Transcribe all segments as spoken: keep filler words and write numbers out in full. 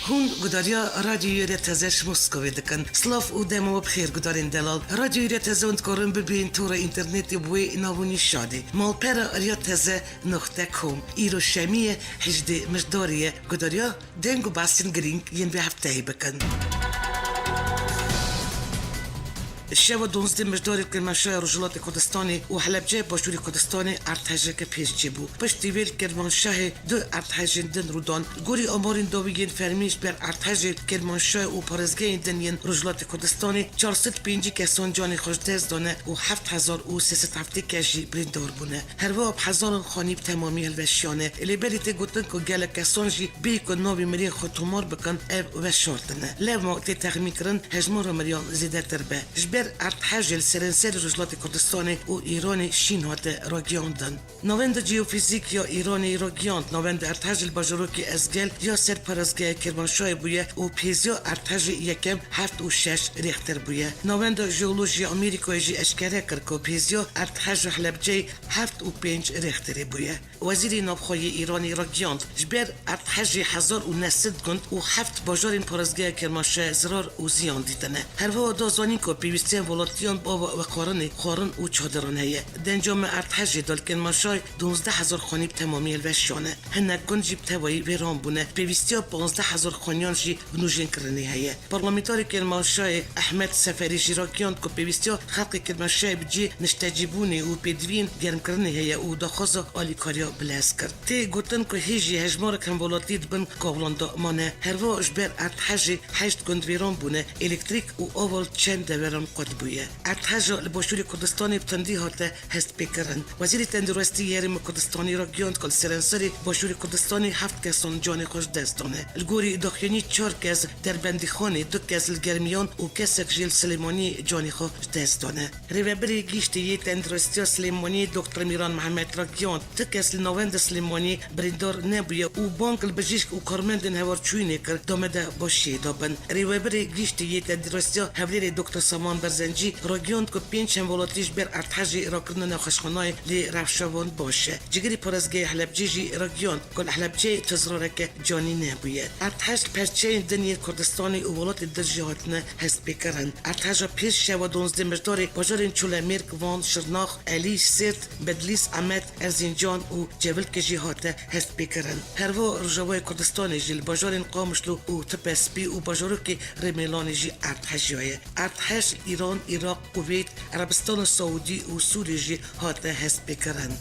Hûn gudariya Radyoyê Rêya Teze ji Moskowê dikin. Silav û dema we bi xêr gudarên delal. Radyoyê Rêya Teze hûn dikarin bibînin tora înternetê bi wê nav û nîşanê: malpera rêya teze noqte com. Îro şemiyê hejdê Mijdarê ye. Gudariya deng û behsên girîng yên vê hefteyê bikin. Şeva duwazdeh Mijdarê li Kirmanşahê Rojhilatê Kurdistanê û Helebceyê Başûrê Kurdistanê erdhejeke pêş çêbû. Piştî vê li Kirmanşahê du erdhejên din rû dan. Li gorî amarên dawî yên fermî, ji ber erdhejê li Kirmanşahê û parêzgehên din yên Rojhilatê Kurdistanê çar sed pêncî kesan canê xwe ji dest dane û heft hezar û sê sed heftê kes jî birîndar bûne. Herwiha bi hezaran xanî bi temamî hilweşiyane. Lê belê tê gotin ku gelek kesan jî bêyî ku navê miriyên xwe tomar bikin, ev weşartine. Lewma tê texmînkirin hejmara miriyan zêdetir be. Ji ber erdhejê li seranserê Rojhilatê Kurdistanê û Îranê şîn hate ragihandin. Navenda Jeofîzîk ya Îranê ragihand, navenda erdhejê li bajarokê Ezgel ya ser parêzgeha Kirmanşahê bûye û pêziya erdhejê yekem heft û şeş Rîxter bûye. Navenda Jeolojî ya Amerîkayê jî eşkere kir ku pêziya erdheja Helebceyê heft û pênc Rîxterê bûye. Wezîrê Navxwe yê Îranê ragihand, ji ber erdhejê hezar û neh sed gund û heft bajarên parêzgeha Kirmanşahê zirar û ziyan dîtine. Herwiha da zanîn ku pêwîstiya welatiyan bi ava veqarinê, xwarin û çadiran heye. Di encama erdhejê de li Kirmanşahê duwazdeh hezar xanî bi temamî hilweşiyane. Hinek gund jî bi tevayî wêran bûne. Pêwîstiya panzdeh hezar xaniyan jî bi nûjenkirinê heye. Parlamenterê Kirmanşahê Ehmed Seferî jî ragihand ku pêwîstiya xelkê Kirmanşahê bi cihê niştecîbûnê û pêdiviyên germkirinê heye û daxwaza alîkariya bilez kir. Tê gotin ku hê jî hejmarek hemwelatî di bin kawlan de mane. Herwiha ji ber erdhejê heşt gund wêran bûne, elektrîk û ava li çend deveran qut bûye. Erdheja li Başûrê Kurdistanê bi tundî hate hestpêkirin. Wezîrê Tenduristî yê Herêma Kurdistanê ragihand ku li seranserê Başûrê Kurdistanê heft kesan canê xwe ji dest dane. Li gorî daxuyanî çar kes derbendîxanê, du kes li germiyan û kesek jî li Silêmaniyê canê xwe ji dest dane. Rêvebirê Giştî yê Tenduristiya Silêmaniyê Doktor Mîran Mihemed ragihand, tu kes li navenda Silêmaniyê birîndar nebûye û bang li bijîşk û karmendên hevalçûyînê kir, damede başiyê de bin. Rêwebirê Giştî yê Tenduristiya Hewlêrê Doktor Saman Berzencî ragihand ku pênc hemwelatî ji ber erdhejê rakirine nexweşxanayê, lê rewşa wan baş e. Cigirî parêzgehê Helebcê jî ragihand ku li Helebceyê tu zirareke canî nebûye. Erdhej li perçeyên din yên Kurdistanê û welatên din jî hatine hestpêkirin. Erdheja pêş şeva duwazdeh Mijdarê bajarên Çolemêrg, Van, Şirnax, Elîş, Sêrt, Bedlîs, Amed, Erzincan û Cewilkê jî hate hestpêkirin. Herwiha Rojavayê Kurdistanê jî li bajarên Qamişlo û Tipespî û bajarokê Rêmêlanê jî erdhejiyaye. Erdhej li Îran, Iraq, Kuweyt, Erebistana Saûdî û Sûriyê jî hate hestpêkirin.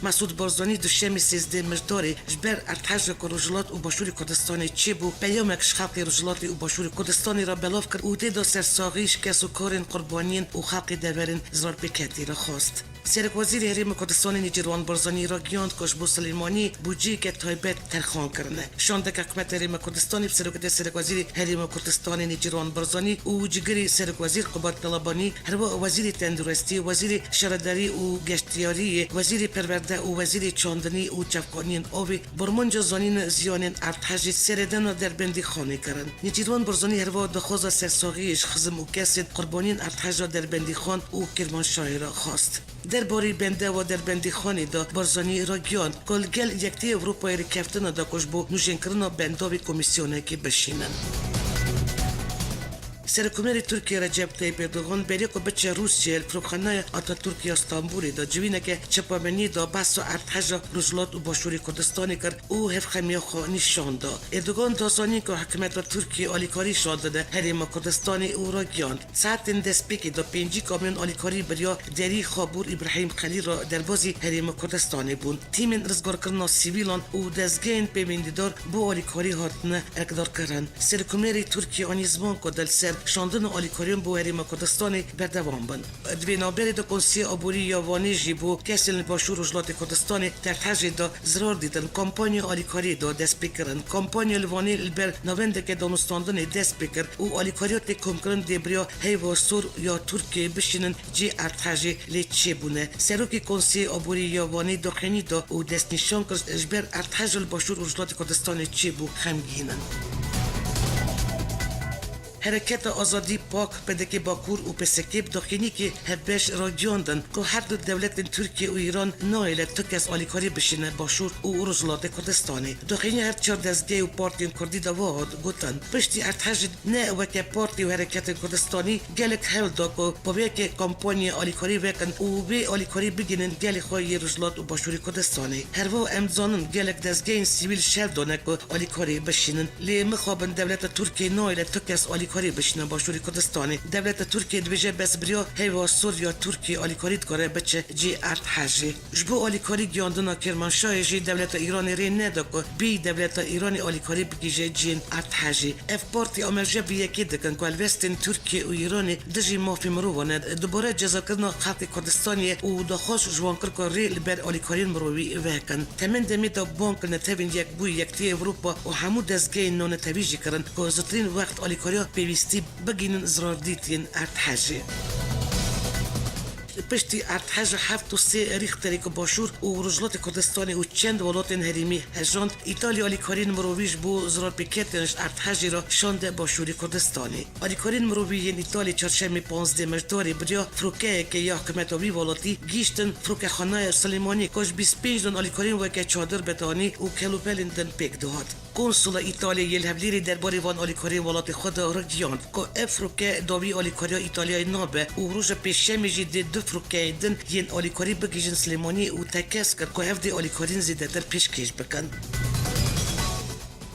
Mesûd Barzanî duşemê sêzdeh Mijdarê ji ber erdheja ku Rojhilat û Başûrê Kurdistanê çêbû, peyamek ji xelkê Rojhilatê û Başûrê Kurdistanê re belav kir û tê de sersaxî ji kes û karên qurbaniyên û xelkê deverên zirarpêketî re xwest. Serokwezîrê Herêma Kurdistanê Nêçîrvan Barzanî ragihand ku ji bo Silêmaniyê bûceyeke taybet terxan kirine. Şandeke Hikûmeta Herêma Kurdistanê bi serokatiya Serokwezîrê Herêma Kurdistanê Nêçîrvan Barzanî û cigirê Serokwezîr Qubat Talebanî, herwiha Wezîrê Tenduristî, Wezîrê Şaredarî û Geştiyariyê, Wezîrê Perwerde û Wezîrê Çandinî û Çavkaniyên Avê bi armanca zanîna ziyanên erdhejê seredana derbendîxanê kirin. Nêçîrvan Barzanî herwiha daxwaza sersaxiyê ji xizm û kesên qurbaniyên erdheja derbendîxan û Kirmanşahê re xwest. Derbarê bendewa derbendîxanê de Barzanî ragihand ku li gel Yekitîya Ewropayê rêkeftina da ku ji bo nûjenkirina bendavê komîsyonekê bişînin. Serokkomarê Tirkiyê Recep Tayyip Erdogan berê ku biçe Rûsyayê li Firokxaneya Atatürk ya Stenbolê de civîneke çapemeniyê de behsa erdheja Rojhilat û Başûrê Kurdistanê kir û hevxemiya xwe nîşan da. Erdogan da zanîn ku hikûmeta Tirkiyê alîkarî şandine Herêma Kurdistanê û ragihand, saetên destpêkê de pêncî kamyon alîkarî bi riya derî Xabûr Îbrahîm Xelîl re derbazî Herêma Kurdistanê bûn. Tîmên rizgarkirina sivîlan û dezgehên pêwendîdar bo alîkarî hatine erkdarkirin. Serokkomarê Tirkiyê anî ziman ku di li ser şandina alîkariyan bo Herêma Kurdistanê berdewam bin. Di vê navberê de Konseyê Aborî ya Wanê jî bo kesên li Başûr Rojhilatê Kurdistanê di erdhejê de zirar dîtin kampanya alîkariyê de dest pê kirin. Kampanya li Wanê li ber navendeke danûstandinê dest pê kir û alîkariya têkomkirin dê bi riya heyva sor ya Tirkiyeyê bişînin cihê erdhejê, lê çêbûne. Serokê Konseyê Aborî ya Wanê daxuyanî da û destnîşan kir, ji ber erdheja li Başûr Rojhilatê Kurdistanê çêbû xemgîn in. Hereketa Azadî Pak, P D K Bakur û P S K bi daxînîkê hevbeş ragihiyandin ku her du dewletên Tirkiye û Îran nahêle tu kes alîkarî bişîne Başûr û Rojhilatê Kurdistanê. Daxînî her çar dezgeh û partiyên Kurdî de wiha hat gotin, piştî erdhejê ne weke partî û hereketên Kurdistanî gelek hewl da ku bi vê yekê kampanyê alîkarî vekin û vê alîkarî bigihînin gelê xwe yê Rojhilat û Başûrê Kurdistanê. Her wiha em dizanin gelek dezgehên sivîl şev dane ku alîkarî bişînin. Lê mixabin dewleta Tirkiyê nahêle tu kes alîkarî bişîne Başûrê Kurdistanê. Dewleta Tirkiyê dibêje bes bi riya heyva sor ya Tirkiyê alîkarî dikare biçe cihê erdhejê. Ji bo alîkarî giyandina Kermanşahê jî dewleta Îranê rê neda ku bêyî dewleta Îranê alîkarî bigihîje cihên erdhejê. Ev partî amêja vê yekê dikin ku helwestên Tirkiyê û Îranê dijî mafê mirovan e, dubare cezakirina xelkê Kurdistanê ye û daxwaz ji wan kir ku rê li ber alîkariyên mirovî vekin. Temen demê de bang li Netewên Yekbûyî, Yekitî Ewropa û hemû dezgehên navnetewî jî kirin ku zûtirîn wext alîkariya pêwîstî bigihînin zirardîtiyên erdhejê. Piştî erdheja heft û sê Rîxterê ku Başûr û Rojhilatê Kurdistanê û çend welatên herêmî hejand, Îtalya alîkariyên mirovî ji bo zirarpêketên ji erdhejê re şande Başûrê Kurdistanê. Alîkariyên mirovî yên Îtalyê çarşemê panzdeh Mejdarê bi riya firokeyeke ya hikûmeta wî welatî gihîştin firokexaneya Silêmaniyê ku ji bîst pênc don alîkariyên weke çadir, betanî û kelûpelên din pêk dihat. Konsola Îtalyayê li Hewlêrê derbarê van alîkariyên welatê xwe de ragihand ku ev firoke dawî alîkariya Îtalyayê nabe û roja pêşemê jî dê du firokeyên din yên alîkarî bigihîjin Silêmaniyê û tekez kir ku ev dê alîkariyên zêdetir pêşkêş bikin.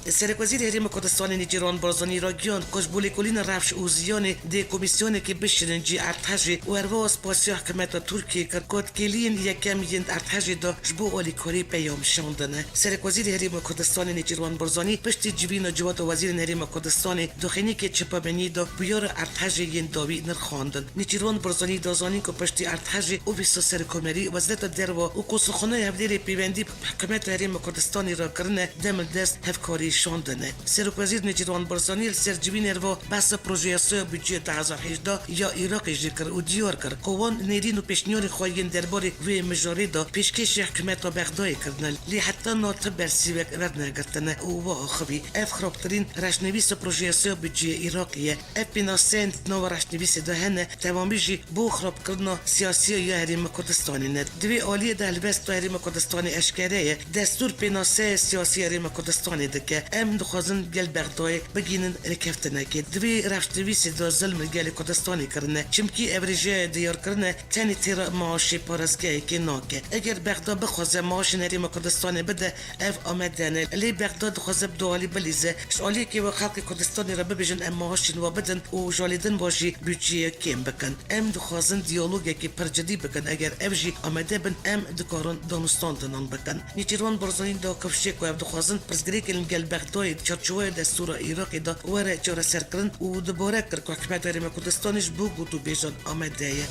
Serokwezîrê Herêma Kurdistanê Nêçîrvan Barzanî ragihand ku ji bo lêkolîna rewş û ziyanê dê komîsyonekê bişînin cihê erdhejê û herwiha spasiya hikûmeta Tirkiyê kir ku di kêliyên yekem yên erdhejê de ji bo alîkarî peyam şandine. Serokwezîrê Herêma Kurdistanê Nêçîrvan Barzanî piştî civîna Civata Wezîrên Herêma Kurdistanê daxînîkê çepameniyê de bûyera erdhejê yên dawî nirxandin. Nêçîrvan Barzanî da zanîn ku piştî erdhejê Ofîsa Serokkomarî, Wezareta Derve û Konsulxaneya Hewlêrê pêwendî bi Hikûmeta Herêma Kurdistanê re kirine, dem li dest hevkarî şandine. Serokwezîr Nêçîrvan Barzanî li ser civînê re va behsa projeya yasaya budceyê du hezar hejdeh ya Iraqê jî kir û diyar kir ku wan nêrîn û pêşniyarên xwe yên derbarê vê mijarê de pêşkêşî hikûmeta Bexdayê kirine, lê heta niha tu bersîvek wernegirtine û wiha xivî, ev xirabtirîn reşnivîsa projeya yasaya budceyê Iraqê ye. Ev pênaseyên di nava reşnivîsê de hene, temamî jî bo xirabkirina siyasiya ya Herêma Kurdistanê ne. Di vê aliyê de helwesta Herêma Kurdistanê eşkere ye. Destûr pênaseyê siyasî ya Herêma Kurdistanê dike. Em dixwazin gel Bexdayê bigihînin rêkeftinekê. Di vê rewşnivîsê de zilm li gelê Kurdistanê kirine. Çimkî ev rêjeya diyar kirine tenê tê re maaşê parêzgehekê nake. Eger Bexda bixwaze maaşên Herêma Kurdistanê bide, ev amade ne. Lê Bexda dixwaze bi du alî bilîze. Ji aliyekê ve xelkê Kurdistanê re bibêjin em maaşên we bidin û ji alî din ve jî budceyê kêm bikin. Em dixwazin diyalogekê pir cidî bikin. Eger ev jî amade bin, em dikarin danûstandinan bikin. Nêçîrvan Barzanî da kifşê ku ev dixwazin pirsgirêkên li gel Bexdayê di çarçoveya destûra Iraqê de were çareserkirin û dubare kir ku hikûmeta Herêma Kurdistanê ji bo gotûbêjan amade ye.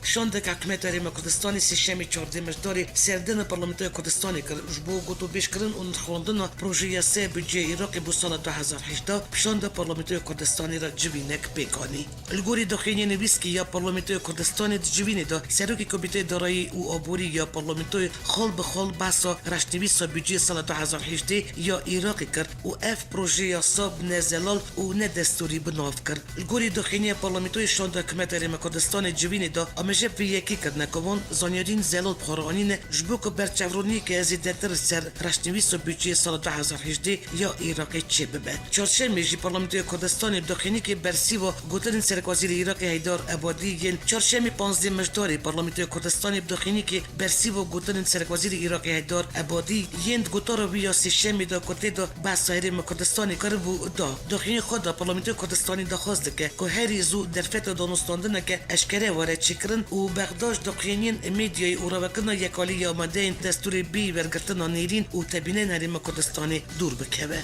Şandek hikûmeta Herêma Kurdistanê sêşemê çardeh Mejdarê serdana Parlamentoya Kurdistanê kir ji bo gotûbêjkirin û nirxandina projeya yasaya budceyê Iraqê bo sala du hezar hejdeh bi şanda Parlamentoya Kurdistanê re civînek pêk anî. Li gorî daxuyaniyê nivîskî ya Parlamentoya Kurdistanê di civînê de Serokê Komîteya Darayî û Aborî ya Parlamentoyê xal bi xal behsa reşnivîsa budceyê sala du hezar hejdeh ya Iraqê kir û ev proje yasa bi ne zelal û ne destûrî bi nav kir. Li gorî daxuyaniya Parlamentoyê şanda hikûmeta Herêma Kurdistanê civînê de amêja vê yekê kirine ku van zanyariyên zelal bi xwe re anîne ji bo ku berçavroniyeke zêdetir li ser reşnivîsa budceyê sala du hezar hejdeh ya Iraqê çêbibe. Çarşemê jî Parlamentoya Kurdistanê bi daxuyanîkê bersîva gotinên Serokwezîrê Iraqê Heydar Ebadî yên çarşemê panzdeh Mejdarê Parlamentoya Kurdistanê bi daxuyanîkê bersîva gotinên Serokwezîrê Iraqê Heydar Ebadî yên di gotara wî ya sêşemê de ku tê de behsa Herêma Kurdistanê kiribû da. Daxuyanî xwe de Parlamentoya Kurdistanê daxwaz dike ku herî zû derfeta danûstandineke eşkere were çêkirin û Bexda ji daxuyaniyên medyayê û ravekirina yekalî ya amadeyên destûrê bêyî wergirtina nêrîn û tebîneyên Herêma Kurdistanê dûr bikeve.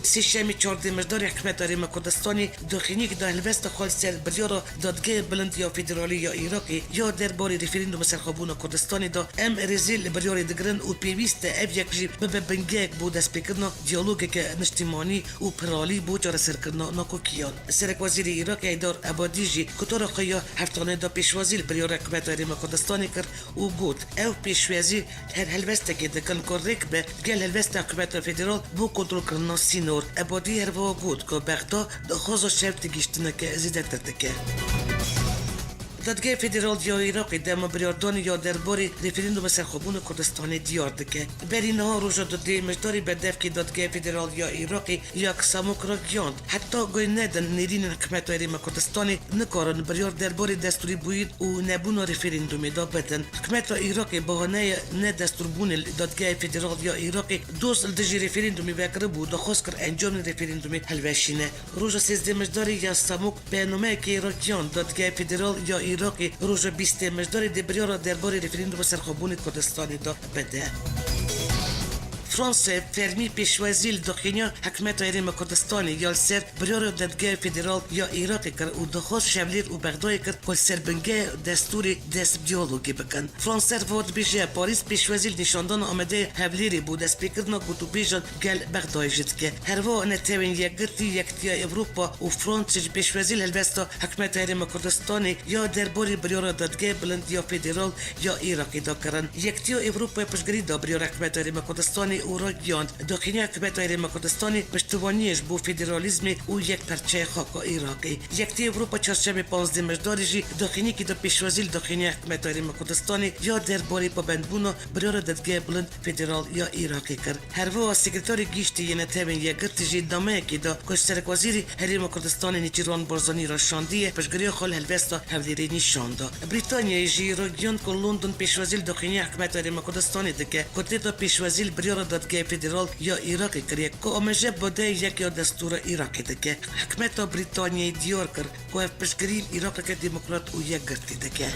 Sêşemê çardeh Mijdarê Hikûmeta Herêma Kurdistanê daxîniyek da helwesta xwe li ser biryara Dadgeha Bilind ya Federalî ya Iraqê ya derbarê referandûma serxwebûna Kurdistanê da, em rêzê li biryarê digirin û pêwîst e ev yek jî bibe bingehek bo destpêkirina diyalogeke niştimanî û piralî bo çareserkirina nakokiyan. Serekwezîrê Iraqê Heydar Ebadî jî gotara xwe ya heftanê da pêşwazî li biryara Hikûmeta Herêma Kurdistanê kir û got, ew pêşwazî her helwestekê dikin ku rêk be gel helwesta Hikûmeta Federal bo kontrolkirina sînor. Ebadî her wiha got ku Bexda daxwaza şewtigihiştineke zêdetir dike. Dadgeha Federal ya Iraqê dema biryardanê ya derbarê referandûma serxwebûna Kurdistanê diyar dike. Berî niha roja dudê Mijdarê berdevkê Dadgeha Federal ya Iraqê Yak Samok ragihand, heta ku nedin nêrînên Hikûmeta Herêma Kurdistanê nikarin biryar derbarê destûrîbûyîn û nebûna referandûmê da bidin. Hikûmeta Iraqê bahaneyê nedestûrbûnê li Dadgeha Federal ya Iraqê doz li dijî referandûmê vekiribû, daxwaz kir encamên referandûmê hilweşîne. Roja sêzdeh Mijdarê Yak Samok bernameyekê ragihand, Dadgeha Federal ya Iraqê roja bîstê Mijdarê dê biryara derbarê referandûma serxwebûnê Kurdistanê da bide. Fransa fermî pêşwazî li daxîniya Hikûmeta Herêma Kurdistanê ya li ser biryara Dadgeha Federal ya Iraqê kir û daxwaz Şevlêr û Bexdayê kir ku li ser bingehê destûrê dest bi diyalogê bikin. Fransa her wiha dibêje, Parîs pêşwazî li nîşandana amadeya Hevlêrê bo destpêkirina gotûbêjan gel Bexdayê jî dike. Her wiha Netewên Yekgirtî, Yekîtiya Ewropa û Fransa jî pêşwazî li helwesta Hikûmeta Herêma Kurdistanê ya derbarê biryara Dadgeha Bilind ya Federal ya Iraqê da kirin. Yekîtiya Ewropayê piştgirî da biryara Hikûmeta Herêma Kurdistanê û ragihand, daxîniya Hikûmeta Herêma Kurdistanê piştivaniyê ji bo federalîzmê û yekperçeya xaka Iraqê. Yekîtiya Ewropa çarşemê panzdeh Mijdarê jî daxîniyekî da pêşwazî li daxîniya Hikûmeta Herêma Kurdistanê ya derbarê pabendbûna biryara Dadgeha Bilind Federal ya Iraqê kir. Her wiha Sekreterê Giştî yê Netewên Yekgirtî jî nameyekê da ku ji Serekwezîrê Herêma Kurdistanê Nêçîrvan Barzanî re şandiye, piştgiriya xwe li helwesta Hevlêrê nîşan da. Brîtanyayê jî ragihand ku London pêşwazî li daxîniya Hikûmeta Herêma Kurdistanê dike, ku tê de pêşwazî li biryara Dadgeha Federal ya Iraqê kiriye, ku amaje bi deh yek ya destûra Iraqê dike. Hikûmeta Brîtanyayê diyar kir ku ev piştgirî Iraqeke demokrat û yekgirtî dike.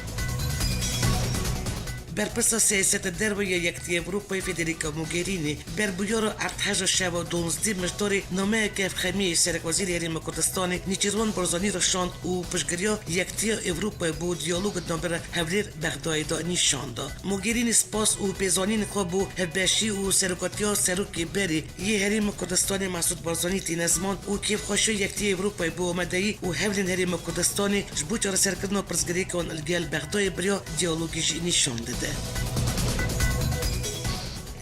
Berpirsa siyaseta derve ya Yekîtiya Ewropayê Federica Mogherini, berbûyera erdheja şeva duwazdeh Mijdarê nameyeke evxemiyê ji Serekwezîrê Herêma Kurdistanê Nêçîrvan Barzanî re şand û piştgiriya Yekîtiya Ewropayê bo diyalog di navbera Hevlêr Bexdayê de nîşan da. Mogherini spas û pêzanînê xwe bo hevbeşî û serokatiya serokê berê yê Herêma Kurdistanê Mesûd Barzanî tîne ziman û kêfxweşiya Yekîtiya Ewropayê bo amadeyî û hewlên Herêma Kurdistanê ji bo çareserkirina pirsgirêkan li gel Bexdayê bi riya diyalogê jî nîşan dide.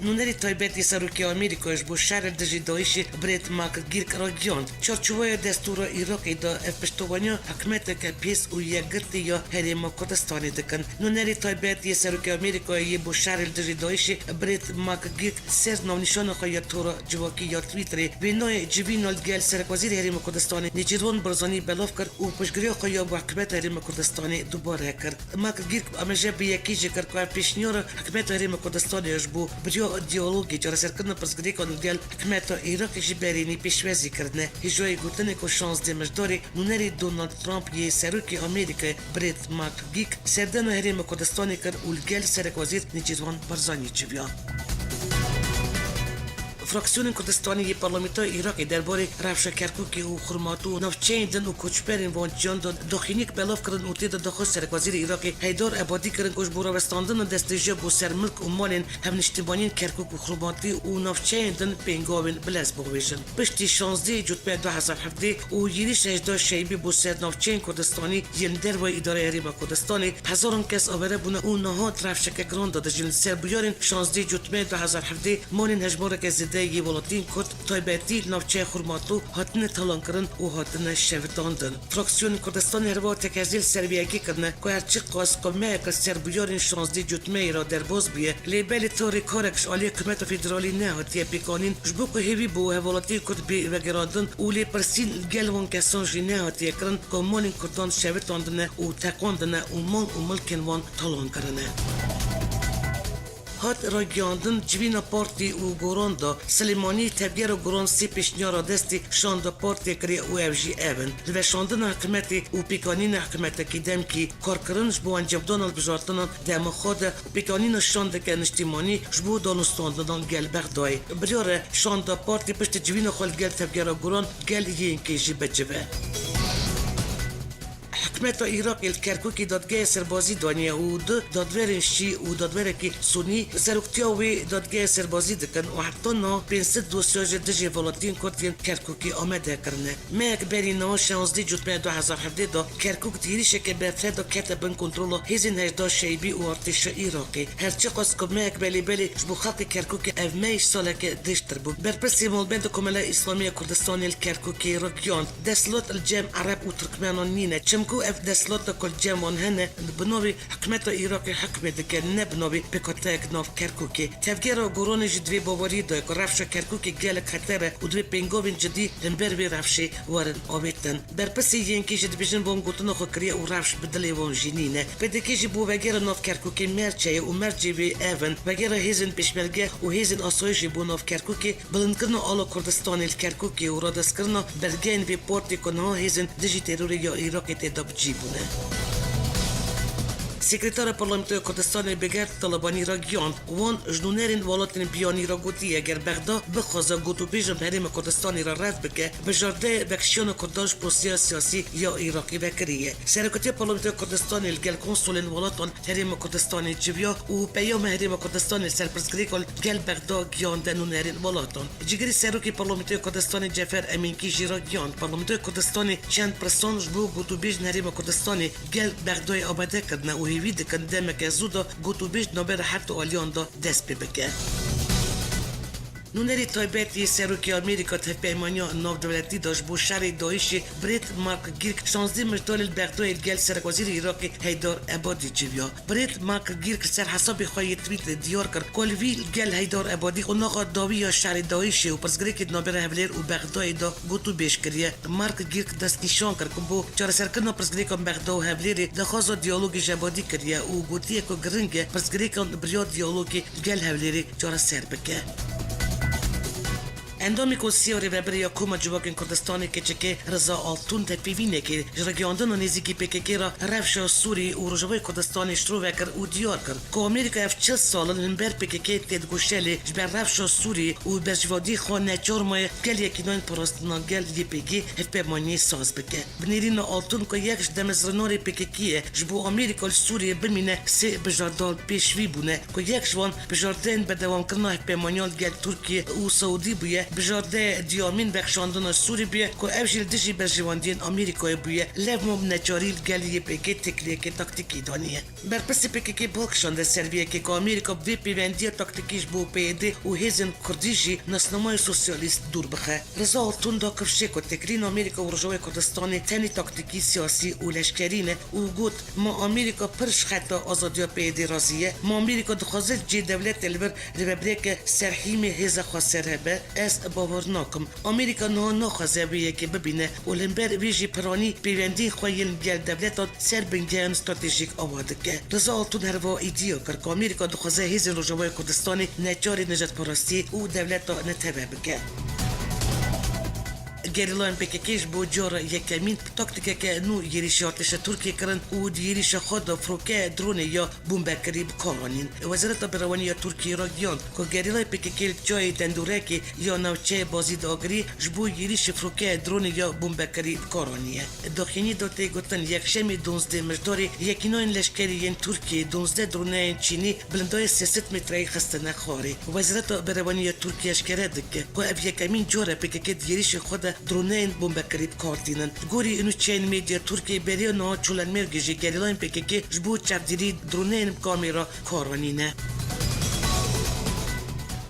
Nûnerê taybet yê Serokê Amerîkayê ji bo şer li dijî DAIŞê Brett McGurk ragihand, çarçoveya destûra Iraqê de ev piştevaniya hikûmeteke pêz û yekgirtî ya Herêma Kurdistanê dikin. Nûnerê taybet yê Serokê Amerîkayê yê bo şer li dijî DAIŞê Brett McGurk ser navnîşana xwe ya Tora civakî ya Twitterê wêneyê civîna li gel Serekwezîrê Herêma Kurdistanê Nêçîrvan Barzanî belav kir û piştgiriya xwe ya bo hikûmeta Herêma Kurdistanê dubare kir. McGurk amaje bi yekî jî kir ku ev pêşniyara hikûmeta Herêma Kurdistanê ya ji bo bi riya diyalogê çareserkirina pirsgirêkan li gel hikûmeta Iraqê jî berînî pêşwazî kirine. Hêjayî gotinê ku şazdeh Mijdarê nûnerê Donald Trump yê Serokê Amerîkayê Brett McGurk serdana Herêma Kurdistanê kir û li gel Serekwezîr Nêçîrvan Barzanî civiya. Fraksiyonên Kurdistanê yê Parlamentoya Iraqê derbarê rewşa Kerkûkê û Xurmatû û navçeyên din û koçberên van çiyan de daxîniyek belav kirin û tê de daxwaz Serekwezîrê Iraqê Heydar Ebadî kirin ku ji bo rawestandina destdirêjiya bo ser milk û malên hevniştimaniyên Kerkûk û Xurmatî û navçeyên din pêngavên bi lez bixwêjin. Piştî şazdeh Cotmehê du hezar hevdeh û yêrîşa hejdeh Şeybî bo ser navçeyên Kurdistanî yên dervayî Îdareya Herêma Kurdistanê, hezaran kes avare bûne û niha di rewşeke giran de dijîn. Li ser bûyerên şazdeh Cotmehê du hezar hevdeh malên hejmareke zêde yê welatiyên Kurd, taybetî li navçeya Xurmatû, hatine talankirin û hatine şewitandin. Fraksiyonên Kurdistanê herwiha tekezî li ser vê yekê kirine ku her çiqas ku mehek li ser bûyerên şazdeh Cotmehê re derbas bûye, lê belê torê karek ji aliyê hikûmeta federalî nehatiye pêkanîn, ji bo ku hêvî bo hewelatiyên Kurd bê vegerandin û lêpirsîn li gel wan kesan jî nehatiye kirin ku malên Kurdan şewitandine û teqandine û mal û milkên wan talan kirine. Hat ragiyandin, civîna partî û goran da Silêmanî tevgera goran sê pêşniyara destî şanda partê kiriye û ev jî ev in: li veşandina hikûmetê û pêkanîna hikûmetekî demkî, karkirin ji bo encamdana hilbijartinan dema xwe de û pêkanîna şandeke niştîmanî ji bo danûstandinan gel Bexdayê. Biryar e şanda partî piştî civîna xwe li gel tevgera goran gel Y N K jî bicive. Hikûmeta Iraqê li Kerkûkê dadgehê serbazî daniye û du dadwerên şî û dadwerekî sunî seroktiya wê dadgehê serbazî dikin û heta niha pênc sed dosya ji dijî welatiyên Kurd yên Kerkûkê amade kirine. Mehek berî niha, şazdeh Cotmehê du hezar hevdeh de, Kerkûk di êrişeke berfireh de kete bin kontrola hêzên Heşda Şeibî û artêşa Iraqê. Her çiqas ku mehek belê belê ji bo xelkê Kerkûkê, ev meh saleke dirêjtir bû. Berpirsê malbendê Komela Îslamî ya Kurdistanê li Kerkûkê ragihand, desthilat li cem Ereb û Tirkmenan nîne, çimku ev desthilat ku li cem wan hene, bi navê hikûmeta Iraqê hikmê dike, ne bi navê pêkhateyek nav Kerkûkê. Tevgera goranê jî di vê baweriyê de ye ku rewşa Kerkûkê gelek xeter e û divê pêngavên cidî li hember vê rewşê werin avêtin. Berpirsê Y N K jî dibêjin van gotina xwe kiriye û rewş bi dilê wan jî nîne. P D K jî bo vegera nav Kerkûkê merc heye û mercê wê ev in: vegera hêzên pêşmerge û hêzên asayîşê bo nav Kerkûkê, bilindkirina ala Kurdistanê li Kerkûkê û radestkirina belgeyên vê partê ku niha hêzên dijî terorê ya Iraqê tê de bi cî bûne. Sekretara Parlamentoya Kurdistanê Begert Talebanî ragihand, wan ji nûnerên welatên biyanî re gotiye, ger Bexda bixwaze gotûbêj bi Herêma Kurdistanê re red bike, bijardeyê vekişiyana Kurdan ji prosîya siyasî ya Iraqê vekirî ye. Serokatiya Parlamentoya Kurdistanê li gel konsulên welatan Herêma Kurdistanê civiya û peyama Herêma Kurdistanê li ser pirsgirêkan li gel Bexda gihande nûnerên welatan. Cîgirê Serokê Parlamentoya Kurdistanê Cefer Emînkî jî ragihand, Parlamentoya Kurdistanê çend pirsan ji bo gotûbêjên Herêma Kurdistanê gel Bexdayê amade kirine û hêvî dikin demeke zû de gotûbêj di navbera her du aliyan de dest pê bike. Nûnerê taybet yê Serokê Amerîka di hevpeymaniya navdewletî de ji bo şerê DAIŞê Brêt Mark Gîrk şazdeh Mijdarê li Bexdayê li gel Serekwezîrê Iraqê Heydar Ebadî civiya. Brêt Mark Gîrk li ser hesabê xwe yê Twitter diyar kir ku li vî li gel Heydar Ebadî qonaxa dawî ya şerê DAIŞê û pirsgirêkê di navbera Hevlêr û Bexdayê de gotûbêj kiriye. Mark Gîrk destnîşan kir ku bo çareserkirina pirsgirêkan Bexda û Hevlêrê daxwaza diyalogê ji Ebadî kiriye û gotiye ku giring e pirsgirêkan bi riya diyalogê gel Hewlêrê çareser bike. Endamê Konseya Rêvebirê ya Koma Civakên Kurdistanê K Ç K Riza Altun di pêvînekê ji ragihandina nêzîkî P K K re rewşa Sûrî û Rojavayê Kurdistanê şirove kir û diyar kir ku Amerîka ev çil sal in li hember P K K têdigoşe, lê ji ber rewşa Sûrî û berjewendiyê xwe neçar maye gel yekînayên parastina gel Y P G hevpeymaniyê saz bike. Bi nêrîna Altun ku yek ji demezrênarê P K K ye, ji bo Amerîka li Sûriyê bimîne, sê bijardan pêşvî bûne ku yek ji wan bijardeyên berdewamkirina hevpeymaniya li gel Tirkiye û Siûdî bûye, bijardeya duyemîn vekişandina Sûrî bûye ku ev jî li dijî berjewendiyên Amerîkayê bûye, lewma bi neçarî li gel Y P G têkiliyeke taktîkî daniye. Berpirsê P K K bal kişande ser vê yekê ku Amerîka bi vê pêvendiya taktîkî ji bo P Y D û hêzên Kurdî jî nasnameya sosyalîst dûr bixe. Riza Altun da kifşê ku têkiliyên Amerîka û Rojavayê Kurdistanê tenê taktîkî, siyasî û leşkerî ne û got, Ma Amerîka pir ji xeta azadiya P Y D razî ye? Ma Amerîka dixwaze cihê dewletê li vir rêvebireke serhîmê hêza xweser hebe? Ez bawer nakim. Amerîka niha naxwaze vê yekê bibîne û li hember vê jî piranî pêwendiyên xwe yên gel dewletan ser bingeyan stratejîk ava dike. Riza Altun herwiha îdia kir ku Amerîka dixwaze hêzên Rojavayê Kurdistanê neçarê nijadparastiyê û dewleta neteweyî bike. Gerîlayên P K K ji bo cara yekemîn bi taktîkeke nû êrîşî artêşa Tirkiyê kirin û di êrîşa xwe de firoke, dronê ya bombekirî bi kar anîn. Wezareta Berewenî ya Tirkiyê ragihand ku gerîlayê P K K li çiyayê Dendûrekê ya navçeyê Bazîd Agirî ji bo êrîşê firoke, dronê ya bombekirî bi kar aniye. Daxuyaniyê de tê gotin, Yekşemê duwazdeh Mijdarê yekînayên leşkerî yên Tirkiyê duwazdeh droneyên Çînî bilindayê sê sed metreyî xistine xwarê. Wezareta Berewenî ya Tirkiyê eşkere dike ku ev yekemîn car e P K K di êrîşên xwe de droneyên bombekirî bi kar tînin. Gorî nûçeyên medya Tirkiyê, beriya niha Çolenmêrgê jî gerîlayên P K K ji bo çavdêrî droneyên bi kamera kar anîne.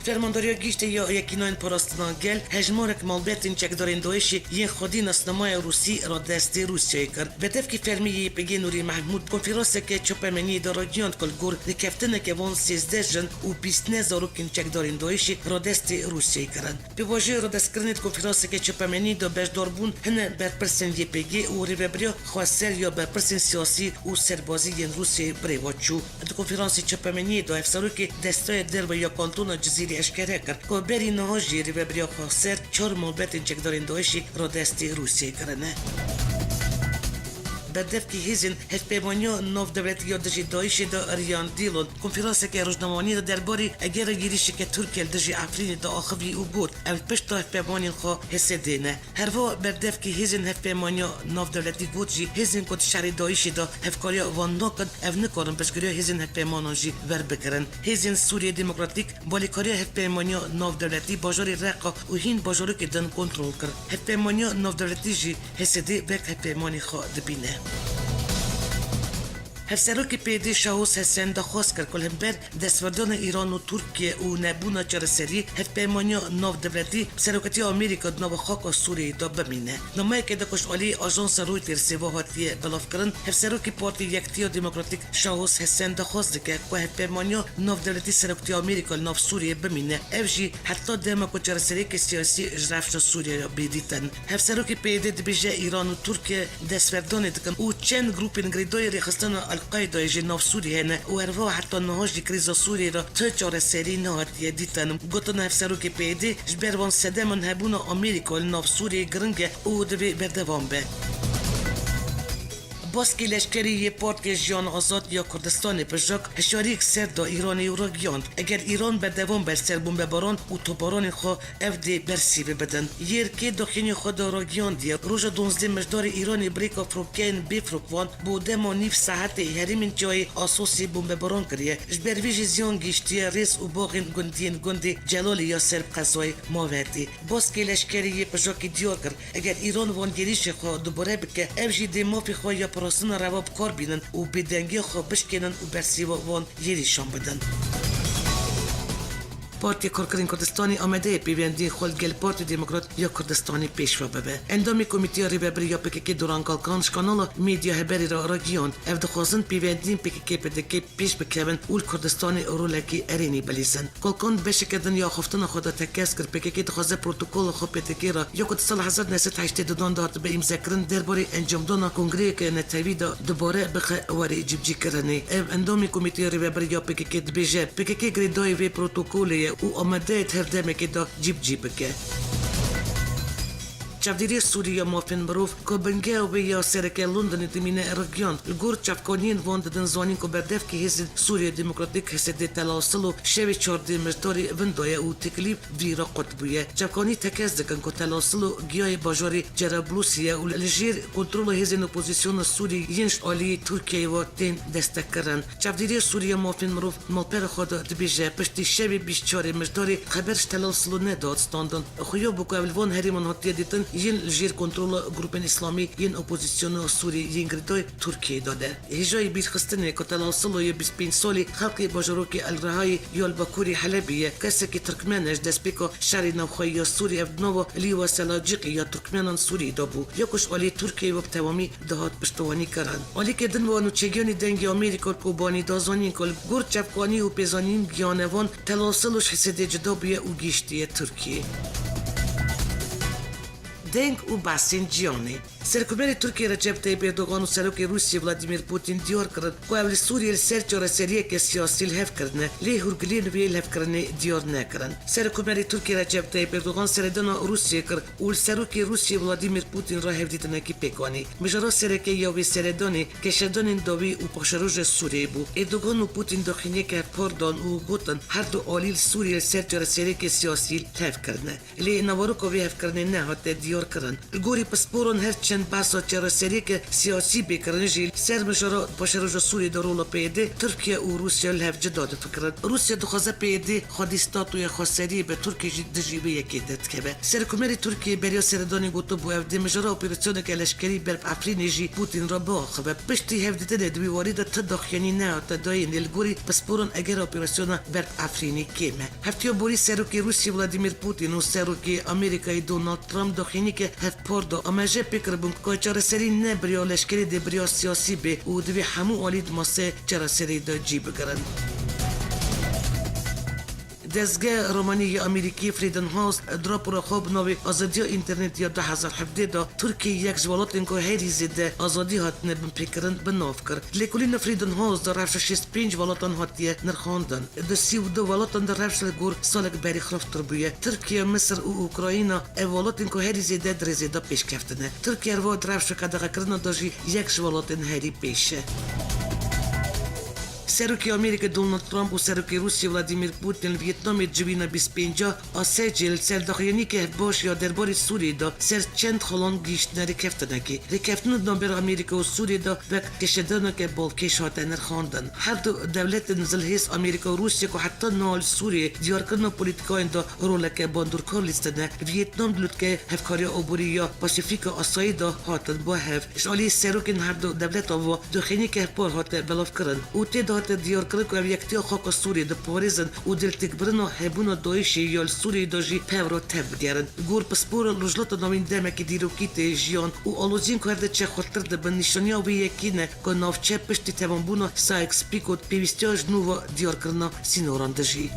Fermandariya Giştî ya Yekînayên Parastina Gel hejmarek malbatên çekdarên DAIŞê yên xwedî nasnameya Rûsî radestî Rûsyayê kir. Berdevkî fermî yê YPGê Nûrî Mehmûd konferanseke çapemeniyê de ragihand ku li gor rêkeftineke van sêzdeh jin û bîst neh zarokên çekdarên DAIŞê radestî Rûsyayê kirin. Pêvajoya radestkirinê di konferanseke çapemeniyê de beşdarbûn hine berpirsên YPGê û rêvebiriya xweser ya berpirsên siyasî û serbazî yên Rûsyayê bi rê ve çû. Di konferansê çapemeniyê de hevserokê Desteya Derve ya Kantona Cizîrê eşkere kir ku berî niha jî rêvebiriya xweser çar malbatên çekdarên DAIŞê radestî Rûsyayê kirine. Berdevkî hêzên Hevpeymaniya Navdewletî ya dijî DAIŞê de Riyan Dîlon konferanseke rojnamevaniyê de derbarê egera girîşeke Tirkiye li dijî Efrînê de axivî û got, ev li pişta hevpeymanên xwe HSDê ne. Herwiha berdevkî hêzên Hevpeymaniya Navdewletî got jî, hêzên ku di şerê DAIŞê de hevkariya wan nakin, ev nikarin piştgiriya hêzên hevpeymanan jî werbigirin. Hêzên Sûriyê Demokratîk bi alîkariya Hevpeymaniya Navdewletî bajarê Reqa û hîn bajarokê din kontrol kir. Hevpeymaniya Navdewletî jî HSDê wek hevpeymanê xwe dibîne. Hevserokê PYDê Şahûs Hesen daxwaz kir ku li hember destwerdana Îran û Tirkiye û nebûna çareseriyê Hevpeymaniya Navdewletî bi seroketiya Amerîka di nava xaka Sûriyeyê de bimîne. Nameyeke de ku ji alî ajansa Reutersê ve hatiye belavkirin, Hevserokê Partî Yekitiya Demokratîk Şahûs Hesen daxwaz dike ku Hevpeymaniya Navdewletî seroketiya Amerîka li nav Sûriyeyê bimîne. Ev jî heta dema ku çareseriyeke siyasî ji rewşa Sûriyeyê bê dîtin. Hevserokê PYDê dibêje Îran û Tirkiye destwerdanê dikin û çend grûpên girêdayî rêxistina El-Qaydayê ji nav Sûriyê hene û herwiha heta niha jî krîza Sûriyê re ti çareserî nehatiye dîtin. Gotina hevserokê PYDê, ji ber van sedeman hebûna Amerîka li nav Sûriyê giring e û divê berdewam be. Baskê leşkerî yê Partiya Jiyan Azad ya Kurdistanê, PJAK, hişyariyek ser da Îranê û ragihand, eger Îran berdewam be li ser bombebaran û toparanên xwe, ev dê bersîvê bidin. YRK daxuyaniyê xwe de ragihandiye, roja duwazdeh Mijdarê Îranê bi rêka firokeyên bêfirokvan bo dema nîv saetê herêmên çiyayê Asosê bombebaran kiriye. Ji ber vê jî ziyan gihîştiye rêz û baxên gundiyên gundê Celalê ya ser bi qezayê Mavetê. Baskê leşkerî yê PJAKê diyar kir, eger Îran van êrîşê xwe dubare bike, ev jî dê mafê xwe ya parastina reva bi kar bînin û bêdengiya xwe bişkênin û bersîva van êrîşan bidin. Partiya Karkerên Kurdistanê amade ye pêvendiyên xwe li gel Partiya Demokrat ya Kurdistanê pêş ve bibe. Endamê Komîteya Rêvebirî ya PKK Duran Kalkan ji kanala Medya Haberê re ragihand, ev dixwazin pêvendiyên PKK-PDK pêş bikevin û li Kurdistanê rolekî erênî bilîzin. Kalkan di beşeke din ya axaftina xwe de tekez kir, PKK dixwaze protokola xwe PDK re ya ku di sala hezar neh sed heştê dudan de hatibe îmzekirin, derbarê encamdana kongreyeke netewî de dubare bixe warê cîbicîkirinê. Ev endamê Komîteya Rêvebirî ya PKK dibêje, PKK girêdayî vê protokolê ye û amade ye di her demekê de cîbicî bike. Çavdêriya Sûrî ya Mafên Mirov, ku bingeha wê ya sereke Londonê dimîne, ragihand, li gor çavkaniyên van didin zanîn ku berdevkî Hêzên Sûriya Demokratîk, H S D, Telasilo şevê çardeh Mijdarê vinda ye û têkilî vî re qut bûye. Çavkanî tekez dikin ku Telasilo giyayê bajarê Cerablusê ye û li jêr kontrola hêzên opozîsyona Sûrî yên ji aliyê Tirkiyeyê ve tên destekkirin. Çavdêriya Sûrî ya Mafên Mirov malpera xwe de dibêje, piştî şevê bîst çarê Mijdarê xeber ji Telasilo nedat standin. Xuya bû ku ev li van herêman hatiye dîtin yên li jêr kontrola grûpên îslamî yên opozîsyona Sûrî yên girêdayî Tirkiyeyê de ne. Hêjayî bîrxistinê ku Telasilo yê bîst pênc salî xelkê bajarokê El Rehayê ya li bakurê Helebê ye, kesekî Tirkmen e, ji destpêka şerê navxweyî ya Sûrî ev di nava Lîwa Selacîqî ya Tirkmenan Sûrî de bû. Ya ku ji alî Tirkiyeyê ve bi tewamî dihat piştiwanî kirin. Alîkê din ve nûçegiyanê Dengê Amerîka li Kobanî da zanîn ku li gor çavkanî û pêzanîn giyane van Telasilo ji H S D cida bûye û gihîştiye Tirkiyeyê. Deng û behsên cîhanê. Serokkomarê Tirkiyê Recep Tayyip Erdogan û Serokê Rûsiyê Vladimir Putin diyar kirin ku ew li Sûriyê li ser çareseriyeke siyasî li hev kirine, lê hûrgiliyên wê li hevkirinê diyar nekirin. Serokkomarê Tirkiyê Recep Tayyip Erdogan seredana Rûsiyê kir û li Serokê Rûsiyê Vladimir Putin re hevdîtinekî pêk anî. Mijara sereke ya vê seredanê keşedanên dawî û paşeroja Sûriyeyê bû. Erdogan û Putin daxuyaniyeke hevpar dan û gotin, her du alî li Sûriyê li ser çareseriyeke siyasî li hev kirine. Lê naveroka vê hevkirinê nehate diyarkirin. Li gorî pisporan her çend Behsa çareseriyeke siyasî bê kirin jî, ser mijara paşeroja Sûriyê de rola P Y D, Tirkiye û Rûsya li hev cuda difikirin. Rûsya dixwaze P Y D xwedî statuya xweseriyê be, Tirkiye jî dijî vê yekê derkeve. Serokkomarê Tirkiyê beriya seredanê gotibû, ev dê mijara operasyoneke leşkerî ber bi Efrînê jî Pûtîn re biaxive. Piştî hevdîtinê di wî warî de ti daxuyanî nehate dayîn, lê li gorî pisporan eger operasyona ber bi Efrînê kêm e. Heftiya borî serokê Rûsiyê Vladimir Putin û serokê Amerîkayê Donald Trump daxuyanîke hevpar da. Amaje pê kiribûn ku çareserî ne bi riya leşkerî dê bi riya siyasî bê û divê hemû alî di masê çareserî de cî bigirin. Dezgeha Romanî yê Amerîkî Freedom House di rapora xwe bi navê Azadiya Înternetî ya du hezar hevdeh de Tirkiye yek ji welatên ku herî zêde azadî hatine binpêkirin bi nav kir. Lêkolîna Freedom House de rewşa şêst pênc welatan hatiye nirxandin. Di sî û du welatan de rewş li gor salek berî xirabtir bûye. Tirkiye, Misir û Ukrayna ev welatên ku herî zêde di rêzê de pêşkevtine. Tirkiye her wiha di rewşa qedexekirina de jî yek ji welatên herî pêş e. Serokê Amerîkê Donald Trump û Serokê Rûsya Vladimir Putin li Vietnamê di civîna bîst pênc a ASEANê li ser daxuyanîkê hevbaş ya derbarê Sûriyê de ser çend xalan gihîştine rêkeftinekê. Rêkeftina di navbera Amerîka û Sûriyê de wek kêşedaneke balkêş hate nirxandin. Her du dewletên zilhêz Amerîka û Rûsya ku heta niha li Sûriyê diyarkirina polîtîkayên de roleke bandorkar lîstine, Vietnam di lûtkeya hevkariya aborî ya Pasîfîka Asayî de hatin bo hev. Ji alî serokên her du dewletan ve daxuyanîke hevpar hate belavkirin û tê de hate diyarkirin ku ev yektiya xaka Sûriyê diparêzin û diltêkbirina hebûna DAIŞê ya li Sûriyê de jî pev re tev bigerin. Gor pisporan Rojhilata Navîn demekî dîrokî tê jiyan û aloziyên ku her diçe xurttir dibin nîşaniya wê yekê ne ku navçe piştî temambûna Sykes-Picot pêwîstiya ji nû ve diyarkirina sînoran dijî.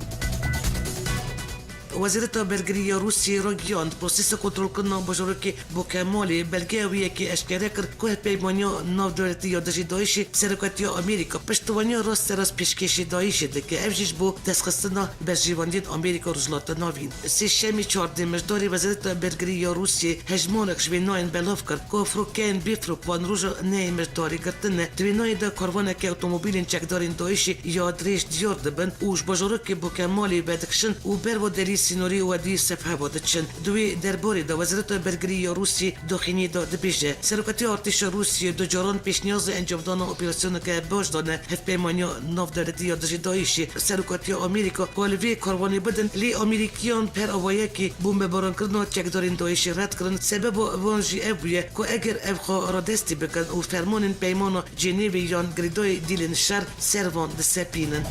Wezareta Bergirî ya Rûsiyê ragihand, prosesa kontrolkirina bajarokê Bokemalê belgeya wî yekê eşkere kir ku hevpeymaniya navdewletî ya dijî DAIŞê serokatiya Amerîka piştevaniya rast serast pêşkêşî DAIŞê dike, ev jî ji bo destxistina berjewendiyên Amerîka û Rojhilata Navîn. Sêşemî çardeh Mijdarê Wezareta Bergirî ya Rûsiyê hejmarek ji vê nayên belav kir ku firokeyên bê firokan roja nehê Mijdarê girtine. Di vê nayê de karvaneke otomobîlên çekdarên DAIŞê ya dirêj diyar dibin û ji bajarokê Bokemalê vedikişin û ber ve derî sînorî û wedî Sefheva diçin. Di wê derbarê de Wezareta Bergirî ya Rûsiyê daxuyaniyê de dibêje, Serokatiya Artêşa Rûsiyê du caran pêşniyazê encamdana operasyoneke baş dane hevpeymaniya navdewletî ya dijî DAIŞê. Serokatiya Amerîka ku li vê karvanê bidin, lê Amerîkiyan per avayekî bombebarankirina çekdarên DAIŞê red kirin. Sebeba van jî ev bûye ku eger ev xwe radestî bikin û fermanên peymana Cenêvê yan girêdayî dîlên şer ser van disepînin.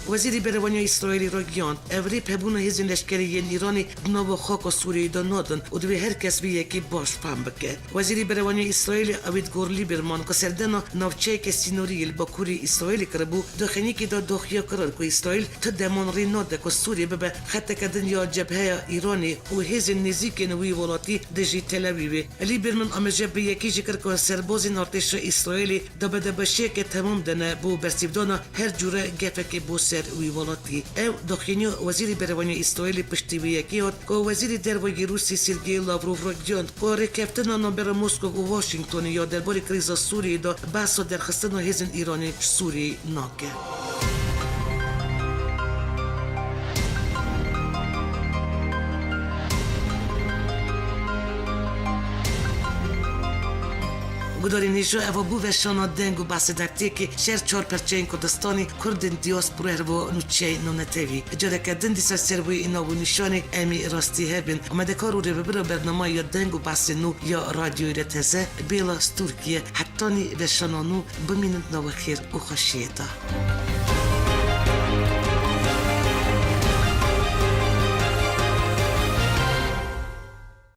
Wezîrê Berevaniya Îsraîlê ragihand, ev rê bi hebûna hêzên leşkerî yên Îranê di nava xaka Sûriyeyê de nadin û divê her kes vê yekê baş fehm bike. Wezîrê Berevaniya Îsraîlê Avîgdor Lîberman, ku serdana navçeyeke sînorî yê li bakurê Îsraîlê kiribû, di xênîkê de daxuya kirin ku Îsraîl ti deman rê nade ku Sûriyê bibe xeteke din ya cebheya Îranê û hêzên nêzîkên wî welatî dijî Tel Avîvê. Lîberman amaje bi yekî jî kir ku serbazên artêşa Îsraîlê di bedebeşiyeke temam de ne bo bersîvdana her cûre gefekê bo ser wî welatî. Ew daxuyaniya Wezîrê Berevaniya Îsraîlê piştî vê yekê hat ku Wezîrê Derve yê Rûsî Sergey Lavrov ragihand ku rêkeftina navbera Moskov û Washingtonê ya derbarê krîza Sûriyê de behsa derxistina hêzên Îranê ji Sûriyê nake. Gudarên hêja, eva bû veşana deng û behsê dertiyekê ji her çar perçeyên Kurdistanê, Kurdên diaspora hervo nûçeyên nûnetewî. Careke din dîsa ser wê nav û nîşanê em ê rastî hebin. Amadekar û rêvebira bernama ya deng û behsên nû ya Radyoyê Teze, Bêla Stûrkî ye. Hetanî veşana nû bimînin di nava xêr û xweşiyê de.